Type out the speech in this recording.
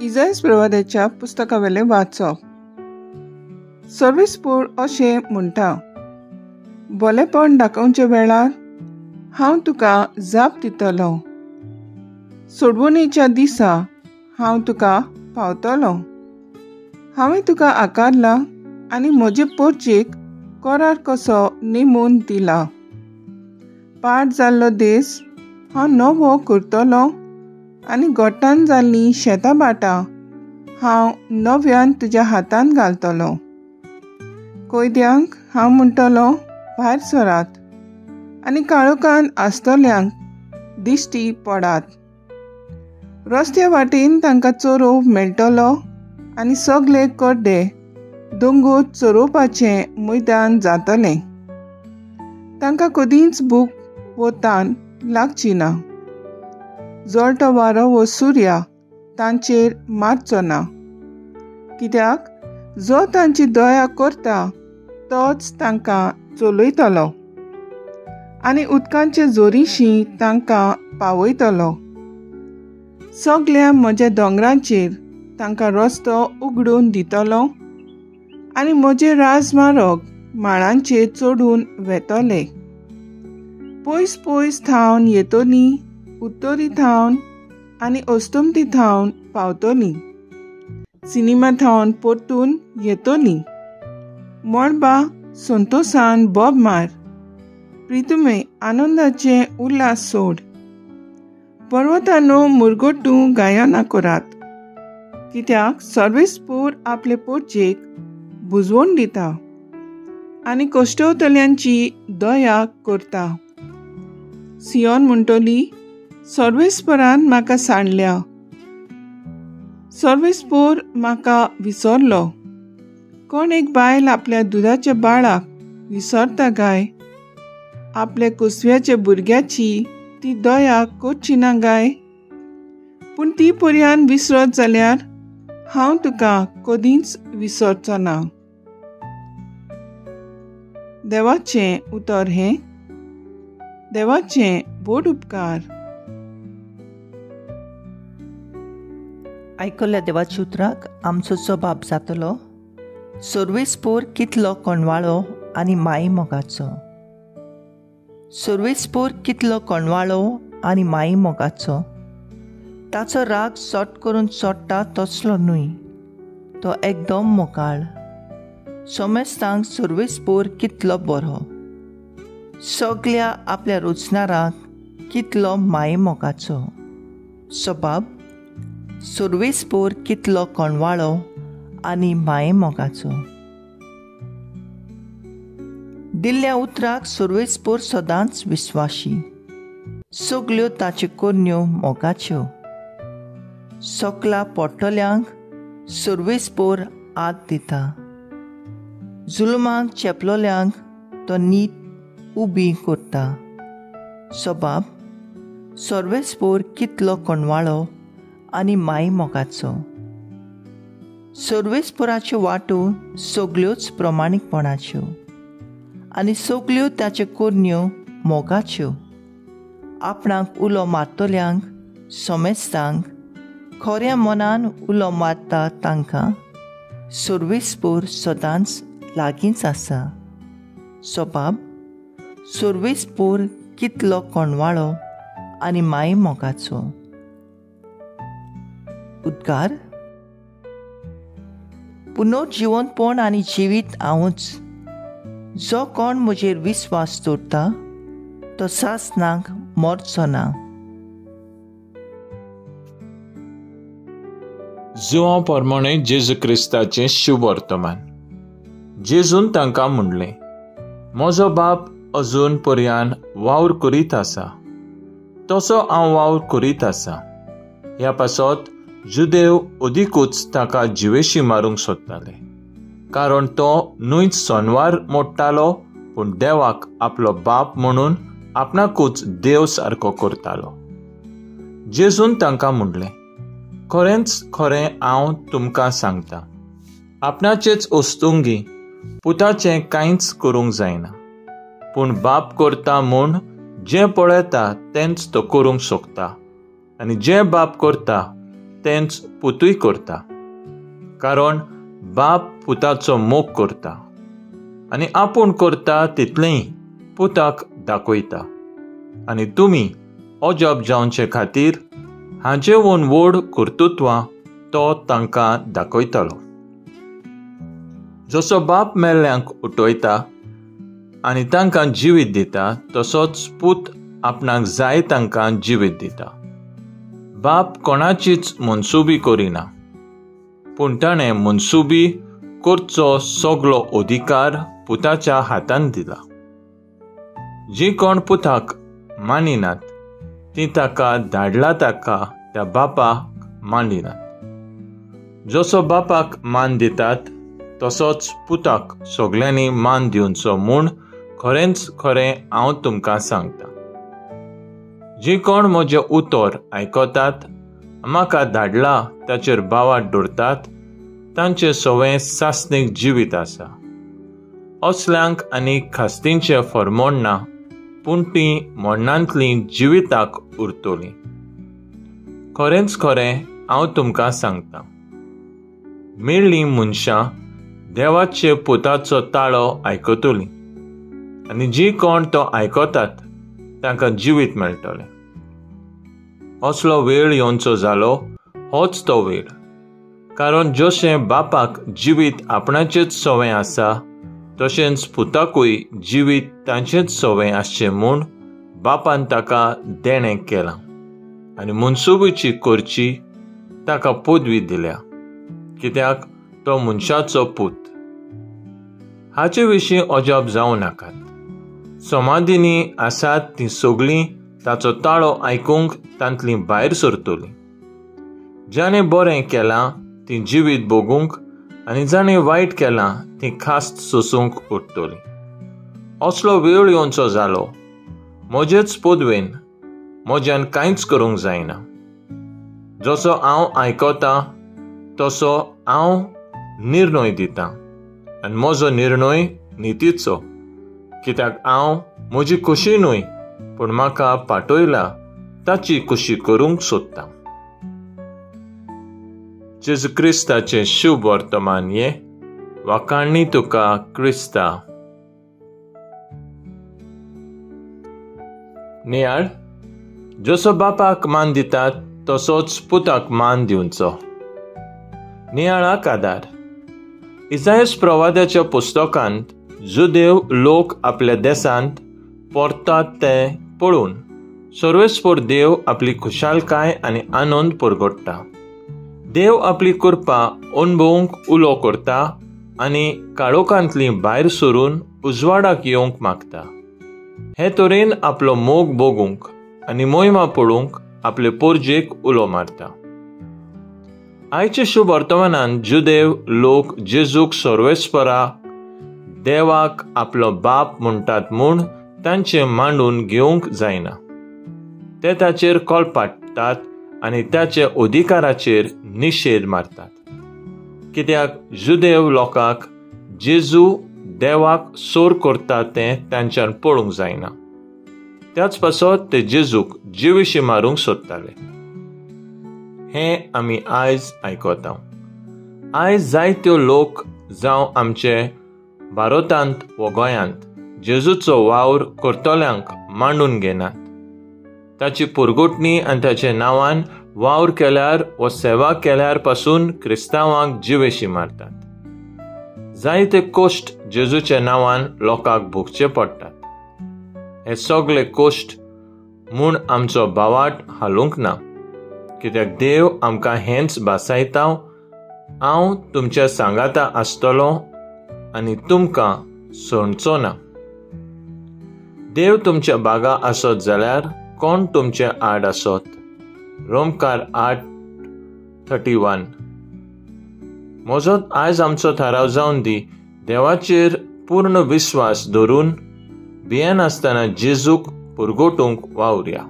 इजायस प्रवाद्याच्या पुस्तकावेलें वाचप. सर्वेस्पोर अशें म्हणटा, बोलेपण दाखोवच्या वेळार हांव तुका जाप दितलो, सोडवणेच्या दिसा हांव तुका पावतलो. हांवें तुका आकारला आनी म्हजे पोरचेक करार कसो नेमून दिला. पाड जाल्लो देस हांव नवो करतलो आनी गोठान जाल्लीं शेतां भाटां हांव नव्यान तुज्या हातान घालतलो. कोयद्यांक हांव म्हणटलो, भायर सरात आनी काळोखान आसतल्यांक दिश्टी पडात. रस्त्या वाटेन तांकां चरोव मेळटलो आनी सगळे कडे दोंगर चरोवपाचें मैदान जातलें. तांकां कदींच भूक वो तान लागची ना. जळटो वारो वो सुर्या तांचेर मारचो ना, कित्याक जो तांची दया करता तोच तांकां चलयतलो आनी उदकांचे जोरीशी तांकां पावयतलो. सगल्या म्हज्या दोंगरांचेर तांकां रस्तो उगडून दितलो आनी म्हजे राजमार्ग माळांचेर चडून वेतले. पयस पयस थावन येतली, उत्तरी थावन आनी अस्तमती थावन पावतली, सिनेमा थावन परतून येतली. मळबा संतोसान बोब मार, प्रितुमे आनंदाचे उल्हास सोड. पर्वतानो मुरगोटू गायना करात, कित्याक सर्वेस्पोर आपले पोरचेक बुजवण दिता आनी कश्टवतल्यांची दया करता. सियोन म्हणटली, सर्वेस्परान म्हाका सांडल्या, सर्वेस्पोर म्हाका विसरलो. कोण एक बायल आपल्या दुदाच्या बाळाक विसरता गाय? आपल्या कुसव्याच्या भुरग्याची ती दया करची ना गाय? पूण ती पर्यान विसरत जाल्यार हांव तुका कदींच विसरचो ना. देवाचें उतर हें. देवाचें व्हड उपकार. आयकल्ल्या देवाच्या उतराक आमचो जबाब जातलो, सर्वेस्पोर कितलो कोणवाळो आनी माई मोगाचो. सर्वेस्पोर कितलो कोणवाळो आनी माई मोगाचो. ताचो राग सट करून सोडटा तसलो न्हय, तो एकदम मोगाळ. सोमेस्तांक सर्वेस्पोर कितलो बरो, सगल्या आपल्या रोजनाराक कितलो माई मोगाचो. सबाब, सर्वेस्पोर कितलो कोणवाळो आनी माये मोगाचो. दिल्ल्या उतराक सर्वेस्पोर सदांच विस्वाशी, सगल्यो ताच्यो करण्यो मोगाच्यो. सकला पोटल्यांक सर्वेस्पोर आद दिता, जुलमाक चेपलोल्यांक तो नीत उबी करता. सबाब, सर्वेस्पोर कितलो कोणवाळो आनी माई मोगाचो. सर्वेस्पोराच्यो वाटो सगल्योच प्रमाणीकपणाच्यो आनी सगल्यो ताच्यो करण्यो मोगाच्यो. आपणाक उलो मारतल्यांक सोमेस्तांक खऱ्या मनान उलो मारता तांकां सर्वेस्पोर सदांच लागींच आसा. सबाब, सर्वेस्पोर कितलो कोणवाळो आनी माई मोगाचो. उद्गार, पुनर्जिवंतपण आनी जिवीत हांवूच. जो कोण म्हजेर विस्वास दवरता तो सासणाक मरचो ना. जुआं प्रमाणे जेजू क्रिस्ताचें शुभवर्तमान. जेजून तांकां म्हणलें, म्हजो बाप अजून पर्यान वावर करीत आसा, तसो हांव वावर करीत आसा. ह्या पासत जुदेव अदिकूच ताका जिवेशी मारूंक सोदताले, कारण तो न्हयच सोनवार मोडटालो, पूण देवाक आपलो बाप म्हणून आपणाकूच देव सारको करतालो. जेजून तांकां म्हणलें, खरेंच खरें हांव तुमकां सांगता, आपणाचेच वस्तुंगी पुताचें कांयच करूंक जायना, पूण बाप करता म्हूण जें पळयता तेंच तो करूंक शकता, आनी जें बाप करता तेंच पुतूय करता. कारण बाप पुताचो मोग करता आनी आपूण करता तितलेंय पुताक दाखयता. आनी तुमी अजाप जावचे खातीर हाचेवून व्हड कर्तृत्वां तो तांकां दाखयतलो. जसो बाप मेल्ल्यांक उठयता आनी तांकां जिवीत दिता, तसोच पूत आपणाक जाय तांकां जिवीत दिता. बाप कोणाचीच मनसुबी करिना, पूण ताणें मनसुबी करचो सगलो अधिकार पुताच्या हातान दिला. जी कोण पुताक मानिनात ती ताका धाडला ताका त्या बापाक मानिनात. जसो बापाक मान दितात तसोच पुताक सगल्यांनी मान दिवचो म्हूण खरेंच खरें हांव तुमकां सांगता. जी कोण म्हजें उतर आयकतात, म्हाका धाडला ताचेर भावार्थ दवरतात, तांचें सवें सासणीक जिवीत आसा. असल्यांक आनी खास्तींचें फर्मोण ना, पूण तीं मरणांतलीं जिविताक उरतलीं. खरेंच खरें हांव तुमकां सांगता, मेळ्ळीं मनशां देवाचे पुताचो ताळो आयकतलीं आनी जी कोण तो आयकतात तांकां जिवीत मेळटलें. असलो वेळ येवचो जालो होच तो वेळ. कारण जशें बापाक जिवीत आपणाचेच सवें आसा, तशेंच पुताकूय जिवीत तांचेच सवें आसचें म्हूण बापान ताका देणें केलां आनी मनसुबीची करची ताका पदवी दिल्या, कित्याक तो मनशाचो पूत. हाचे विशीं अजाप जावं नाकात. समाधींनी आसात तीं सगळीं ताचो ताळो आयकूंक तांतलीं भायर सरतलीं. जाणें बरें केलां तीं जिवीत भोगूंक आनी जाणें वायट केलां तीं खास्त सोसूंक उरतलीं. असलो वेळ येवचो जालो म्हजेच पदवेन म्हज्यान कांयच करूंक जायना. जसो हांव आयकतां तसो हांव निर्णय दितां आनी म्हजो निर्णय नितीचो, कित्याक हांव म्हजी खोशी न्हय पूण म्हाका पाठयला ताची खोशी करूंक सोदतां. जेजू क्रिस्ताचें शुभ वर्तमान हें. वाखाणणी तुका क्रिस्ता. नियाळ. जसो बापाक मान दितात तसोच पुताक मान दिवचो. नियाळाक आदार. इजायस प्रवादाच्या पुस्तकांत जुदेव लोक आपल्या देशांत परतात ते पळोवन सर्वेस्पर देव आपली खुशालकाय आनी आनंद परगट्टा. देव आपली कृपा अणभवूंक उलो करता आनी काळोखांतली भायर सरून उजवाडाक येवंक मागता. हे तरेन आपलो मोग भोगूंक आनी मोहिमा पळोवंक आपले पोरजेक उलो मारता. आयचे शुभ वर्तमानान जुदेव लोक जेजूक सर्वेस्परा देवाक आपलो बाप म्हणटात म्हूण तांचें मांडून घेवंक जायना. ते ताचेर कोलपाट्टात आनी ताचे अधिकाराचेर निशेध मारतात, कित्याक जुदेव लोकांक जेजू देवाक सोर करता तें तांच्यान पळोवंक जायना. त्याच पासत ते जेजूक जिविशी मारूंक सोदताले. हें आमी आयज आयकता. आयज जायत्यो लोक जावं आमचे भारतांत वा गोंयांत जेजूचो वावर करतल्यांक मांडून घेनात. ताची पुरगुटणी आनी ताच्या नांवान वावर केल्यार वा सेवा केल्यार पासून क्रिस्तांवांक जिवेशी मारतात. जायते कश्ट जेजूच्या नांवान लोकांक भोगचे पडटात. हे सगळे कश्ट म्हूण आमचो भावाट हालूंक ना, कित्याक देव आमकां हेंच भासायता, हांव तुमच्या सांगाता आसतलो आनी तुमकां सोडचो ना. देव तुमच्या बागा आसत जाल्यार कोण तुमचे आड आसत? रोमकार 8:31. म्हजो आयज आमचो थाराव जावन दी, देवाचेर पूर्ण विस्वास धरून भियेनासतना जेजूक पुरगोटूंक वावुरया.